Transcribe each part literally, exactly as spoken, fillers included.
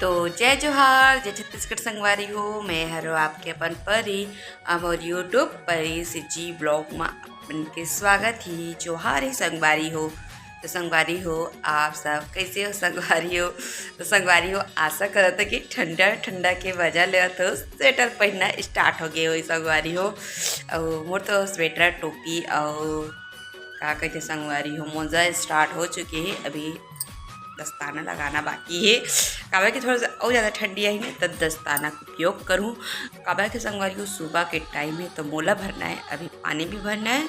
तो जय जोहार, जय छत्तीसगढ़ संगवारी हो। मैं हरो आपके अपन परी, अमर YouTube परी से जी blog मा अपन के स्वागत ही। जोहार ही संगवारी हो। तो संगवारी हो, आप सब कैसे हो संगवारी हो? तो संगवारी हो, आशा करत हो कि ठंडा ठंडा के मजा लेवत हो। स्वेटर पहनना start हो गए हो संगवारी हो। और मोर तो स्वेटर, टोपी और का कहते संगवारी हो, मोजा start हो चुके हे। अभी दस्ताना लगाना बाकी हे, काबर कि थोड़ा सा और ज़्यादा ठंडी आही ना, तब दस्ताना के उपयोग करूँ। काबर कि संगवारी हो, सुबह के time हे, तो मोला भरना हे, अभी पानी भी भरना हे।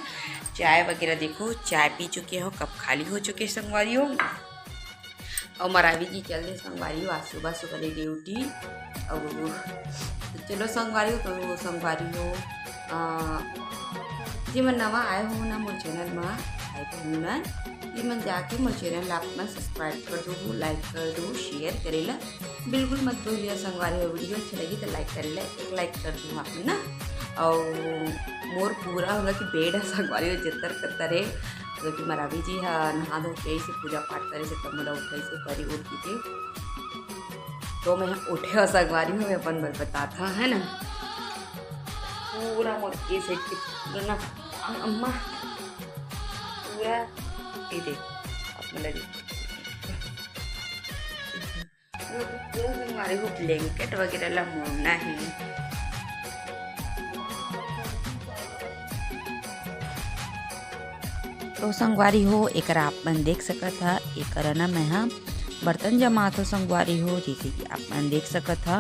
चाय वगैरह देखो, चाय पी चुके हो, कप खाली हो चुके संगवारी हो। और मरावी जी चल दे संगवारी हो, आज सुबह सुबह ले duty। और तो चलो संगवारी हो, तो संगवारी हो, अ, जे मन नवा आए हो ना मोर channel मा, आए हो ना, ये मन जाके मोर channel ला अपना subscribe कर दो, like कर दो, share करे ला बिल्कुल मत भूलिया संगवारी हो। Video अच्छा लगी तो like करे ला, एक like कर दो आप ना। और मोर पूरा होगा कि bed है संगवारी हो, जतर कतर है, जो कि मरावी जी हा नहा धो के ऐसे पूजा पाठ करे से तब मोला उठाई से परी उठ के। तो मैं उठे हो संगवारी हो, मैं अपन बल बताता है ना, पूरा मोर ए side के पूरा ना, अम्मा पूरा ये देख, आप मतलब पूरा संगवारी हो blanket वगैरह ला मोड़ना है। तो संगवारी हो, एकरा आप मन देख सकत हा, एकरा ना मैं हा बर्तन जमात हो संगवारी हो, जैसे कि आप मन देख सकत हा।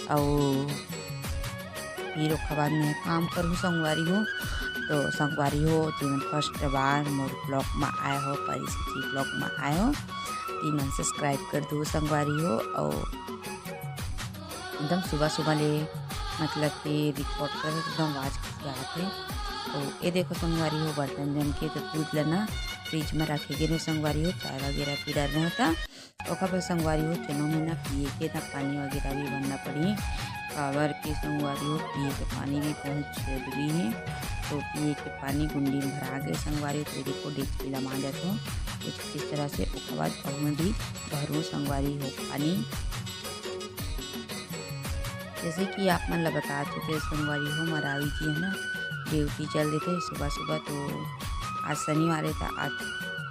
अउ फिर ओखर बाद मैं काम करूँ संगवारी हो। तो संगवारी हो, जेमन first बार मोर blog मा आए हो, परी से जी blog मा आए हो, तेमन subscribe कर दो संगवारी हो। अउ एकदम सुबह सुबह ले मतलब कि record कर एकदम आवाज के आथे। तो ये देखो संगवारी हो, बर्तन जम के तो दूध ला ना fridge में रखे गे रहे संगवारी हो, चाय वगैरह पी डर रहे था। ओखर बाद संगवारी हो, चनो में ना पिए के ना पानी वगैरह भी बनना पड़ी, काबर के संगवारी हो, पिए के पानी भी बहुत जरूरी है। तो पिए के पानी गुंडी में भरा गए संगवारी हो, तो ये देखो डेचकी ला मांजत हो कुछ इस तरह से। ओखर बाद ओहू में भी भरो संगवारी हो पानी। जैसे कि आप मन ला बता चुके संगवारी हो, मरावी जी है ना, duty चल देथे सुबह सुबह, तो आज शनिवार है, तो आज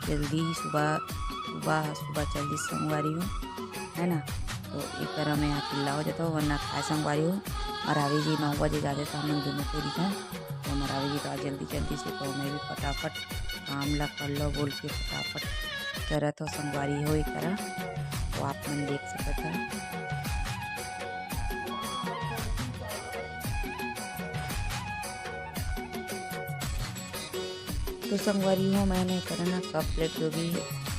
जल्दी सुबह, सुबह, सुबह चल दी संगवारी हो, है ना। तो एक तरह मैं यहाँ चिल्ला हो जाता हूँ, वरना काय संगवारी हो, मरावी जी नौ बजे जाते तो हमन दोनों को दिखा, तो मरावी जी तो आज जल्दी जल्दी से, तो मैं भी फटाफट काम ला कर लो बोल के फटाफट करत हो संगवारी हो, एक तरह तो आप मन देख सकत हो। तो संगवारी हो, मैं ना एकरा ना cup plate जो भी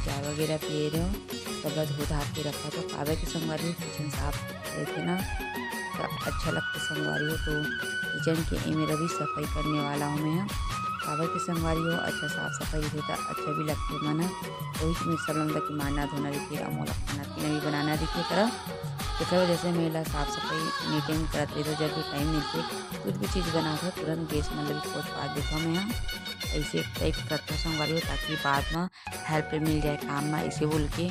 चाय वगैरह पिए रहे हो, सब ला धो धा के रखा, तो काबर के संगवारी हो, kitchen साफ रहिथे ना, तो अच्छा लगथे संगवारी हो। तो kitchen के ए मेरा भी सफाई करने वाला हूँ मैं ह, काबर के संगवारी हो, अच्छा साफ सफाई रहिथे तो अच्छा भी लगथे मन ह। वही में सब ला मतलब कि मांजना धोना रहिथे, अउ मोला खाना पीना भी बनाना रहिथे करा। तेकर वजह से मैं एला साफ सफाई, neating करत रहिथों, जब भी time मिलथे, कुछ भी चीज़ बनाथों, तुरंत gas मन ला भी पोंछ पाछ देथों मैं ह। ऐसे एक type करथों संगवारी हो, ताकि बाद में help मिल जाए काम में, ऐसे बोल के।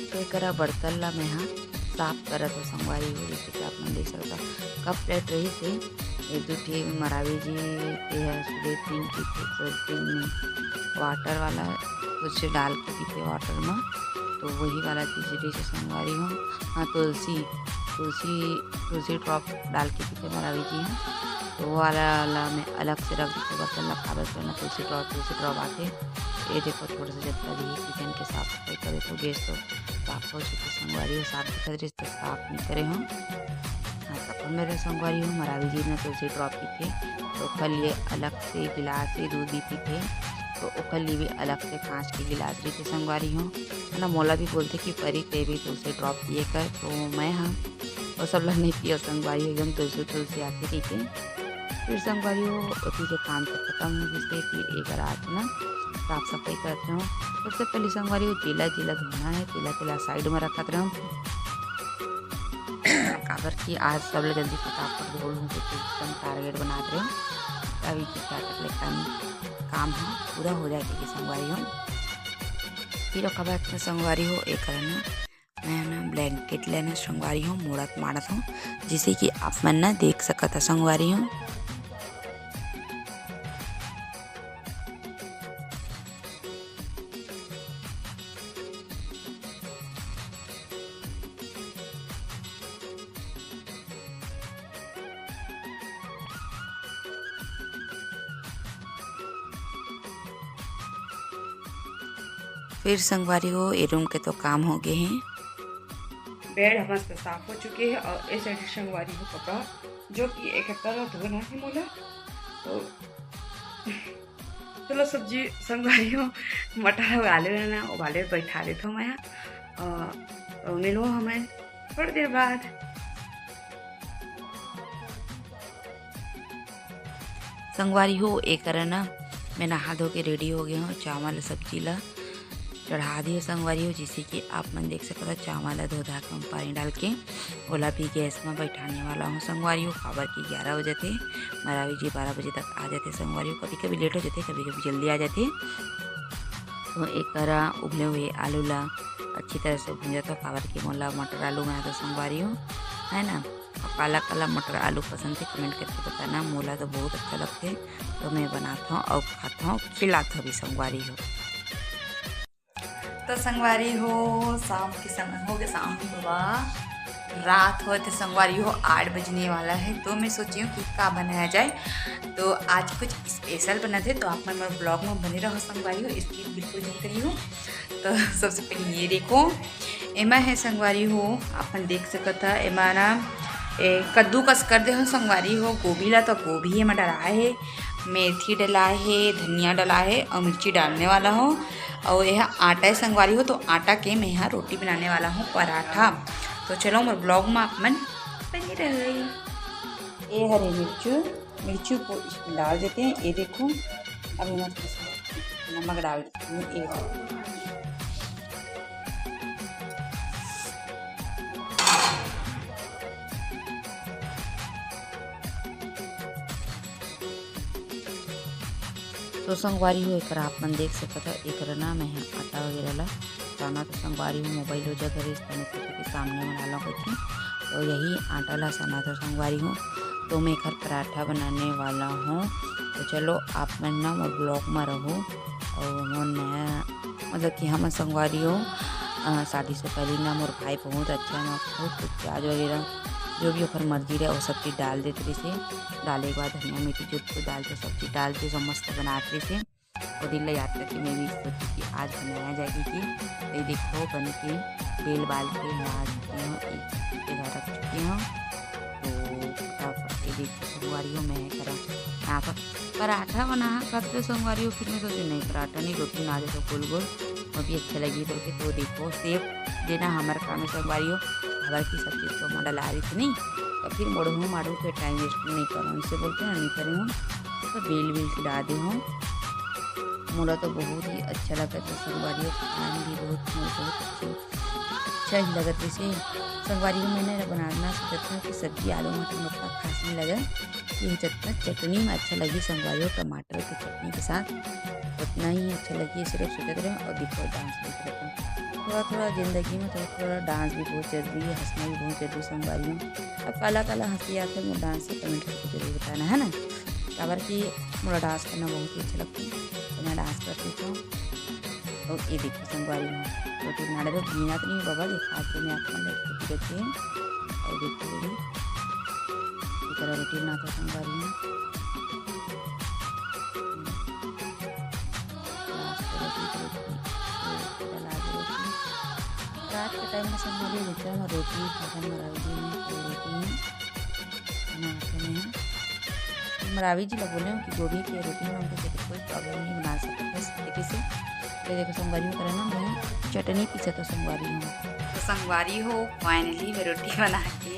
तो एकरा बर्तन ला मैं ह साफ करत हो संगवारी हो, जैसे कि आप मन देख सकता, cup plate रहिस हे, एक दू ठे मरावी जी के ह सुबह pink के, pink water वाला कुछ डाल के पीथे water में, तो वही वाला चीज रहिस हे संगवारी हो। हाँ, तुलसी, तुलसी, तुलसी drop डाल के पीथे मरावी जी ह, तो वो वाला ला मैं अलग से रख देथों बर्तन ला, काबर से ना तुलसी drop, तुलसी drop आथे। ये देखो, थोड़ा सा जब तक ये kitchen के साफ सफाई करे तो gas तो साफ हो चुके संगवारी हो, साफ दिखत रहिस तो साफ नहीं करे हो। हाँ, तो अपन मेरे संगवारी हो, मरावी जी ने तुलसी drop पीथे, तो ओखर लिए अलग से गिलास से दूध भी पीथे, तो ओखर लिए भी अलग से कांच के गिलास रहिथे संगवारी हो, है ना। मोला भी बोलथे कि परी, ते भी तुलसी drop पिए कर, तो मैं ह वो सब ला नहीं पियो संगवारी हो, एकदम तुलसी तुलसी आथे कहिके। फिर संगवारी हो, ओती के काम तो खतम हो गिस हे, फिर एक बार आके ना साफ सफाई करत रहों। सबसे पहले संगवारी हो, तेला जेला धोना हे, तेला तेला side में रखत रहों, काबर कि आज सब ले जल्दी फटाफट धो लूँ, तो एकदम target बनात रहों। अभी के चार तक ले काम, काम ह पूरा हो जाए के संगवारी हो। फिर ओकर बाद में संगवारी हो, एक ना मैं ना blanket लेना संगवारी हो, मोड़त माड़त हो, जिसे कि आप मन ना देख सकत ह संगवारी हो। फिर संगवारी हो, ए room के तो काम हो गए हे। Bed हमर से साफ हो चुके हे और ए side संगवारी हो कपड़ा, जो कि एक हफ्ता ला धोना हे मोला। तो चलो सब्जी संगवारी हो, मटर उबाले रहना, उबाले बैठा देथो मैं। अ, तो मिलो हमें थोड़ी देर बाद। संगवारी हो, एकर ना मैं नहा धो के ready हो गए हूँ, चावल सब्जी ला चढ़ा दिए संगवारी हो। जैसे कि आप मन देख सकत हो, चावल ला धो धा के हम पानी डाल के ओला भी गैस में बैठाने वाला हूँ संगवारी हो, काबर कि ग्यारह बजे थे, मरावी जी बारह बजे तक आ जाते संगवारी हो। कभी कभी लेट हो जाते, कभी कभी जल्दी आ जाते। तो एक करा उबले हुए आलू ला अच्छी तरह से भूंजा तो, काबर कि मोला मटर आलू बनाए तो संगवारी हो, है ना। और काला काला मटर आलू पसंद थे, comment करके बताना, मोला तो बहुत अच्छा लगते, तो मैं बनाता हूँ और खाता हूँ, खिलाता भी संगवारी हो। तो संगवारी हो, शाम के समय हो गए, शाम नहीं बाबा, रात हो थे संगवारी हो, आठ बजने वाला है। तो मैं सोची हूँ कि का बनाया जाए, तो आज कुछ special बना थे, तो आप मन मोर vlog में बने रहो संगवारी हो, skip बिल्कुल नहीं करी हो। तो सबसे पहले ये देखो, एमा है संगवारी हो, आप मन देख सकत ह, एमा ना ए, कद्दूकस कर दे हो संगवारी हो, गोभी ला तो गोभी एमा डलाए हे, मेथी डलाए हे, धनिया डलाए हे और मिर्ची डालने वाला हो। और यह आटा है संगवारी हो, तो आटा के मैं यहाँ रोटी बनाने वाला हूँ, पराठा। तो चलो मोर vlog में आप मन बने रहे। ये हरे मिर्चू, मिर्चू को इसमें डाल देते हैं। ये देखो, अभी मैं थोड़ा सा नमक डाल देती हूँ। ये देखो। तो संगवारी हो, एकर आप मन देख सकत ह, एकर ना मैं ह आटा वगैरह ला सानत संगवारी हो, मोबाइल हो जगह रहिस, त मैं सोचे कि सामने में डालव कहिके। तो यही आटा ला सानत संगवारी हो, तो मैं एकर पराठा बनाने वाला हूँ। तो चलो आप मन ना मोर vlog में रहो। और मोर नया, मतलब कि हमर संगवारी हो, अ, शादी से पहले ना मोर भाई बहुत अच्छा ना, बहुत कुछ प्याज वगैरह जो भी ओकर मर्जी रहे, वो सब चीज़ डाल देते रहिसे। डाले के बाद धनिया मेथी जो भी डालते, सब चीज़ डाल के सब मस्त बनात रहिसे। वो दिन ला याद करके मैं भी सोची कि आज बनाया जाए कि, ये देखो बन के बेल बाल के ला चुकी हूँ, एक जगह रख चुकी हूँ। तो फटाफट ये देखो संगवारी हो, मैं करा यहाँ पर पराठा बना है, कब तो संगवारी हो, फिर मैं सोची नहीं पराठा नहीं, रोटी बना देते गोल गोल, वो भी अच्छा लगी बोल के। तो देखो सेव देना हमारे काम में संगवारी हो, हमारे की सब चीज़ तो मॉडल आ रही थी नहीं, तो फिर मोड़ू मारू के time waste नहीं करूँ, इसे बोलते हैं नहीं करूँ। तो बेल बेल के ला दे हूँ, मोला तो बहुत ही अच्छा लगता है संगवारी हो, खान भी बहुत, बहुत अच्छे, अच्छा ही लगत। जैसे संगवारी हो, मैंने बनाना सोचा था कि सब्जी आलू मटर में उतना खास नहीं लगे, ये जितना चटनी में अच्छा लगी संगवारी हो, टमाटर की चटनी के साथ उतना ही अच्छा लगी। सिर्फ सोचत रहे और देखो डांस भी करता हूँ। थोड़ा थोड़ा जिंदगी में थोड़ा थोड़ा डांस भी बहुत जरूरी है, हंसना भी बहुत जरूरी संगवारी हो। अब काला काला हंसी आते हैं, वो डांस से comment करके जरूर बताना है ना, काबर कि मोला डांस करना बहुत ही अच्छा लगता है, तो मैं डांस कर देती हूँ। और ये देखो संगवारी हो, रोटी बना रहे हो, घीना तो नहीं बाबा, ये खा के मैं आप लोग को देती हूँ। और देखो ये, ये तरह रोटी बनाता संगवारी हो। लास्ट रोटी, रोटी, ये पूरा लाल रोटी। रात के टाइम में संगवारी हो, जितना रोटी खाना मरावी जी में, वो रोटी में बनाते हैं। मरावी जी ला बोले हूँ कि गोभी के रोटी में उनको जैसे कोई problem नहीं, बना सकते हैं इस तरीके से। ये देखो संगवारी हो, करा ना मैं चटनी पीसा तो संगवारी हो। तो संगवारी हो, finally मैं रोटी बना के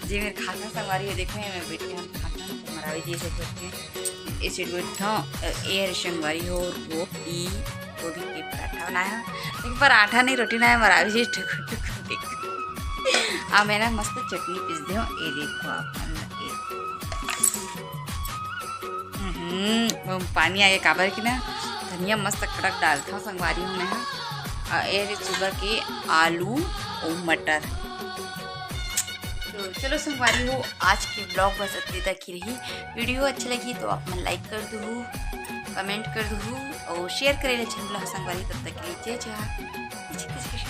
जे मेरे खाता संगवारी हो, देखो ये मैं बैठी हूँ खाता, तो मरावी जी से बैठे हैं, इसे बैठा हूँ। ये हरे संगवारी हो, रोटी, गोभी के पराठा बनाया है, लेकिन पराठा नहीं, रोटी बनाया, मरावी जी टुकुर टुकुर देख। अब मैं ना मस्त चटनी पीस दे हूँ, ये देखो आप मन ये। हम्म, हम्म, पानी आगे काबर कि ना धनिया मस्त कड़क डालथव संगवारी हो मैं ह। अउ ए रे सुबह के आलू अउ मटर। तो चलो संगवारी हो, आज के vlog बस अतने तक ही रही। Video अच्छा लगी तो आप मन like कर दुहू, comment कर दुहू अउ share करे ला channel ला संगवारी। तब तक के लिए जय जय।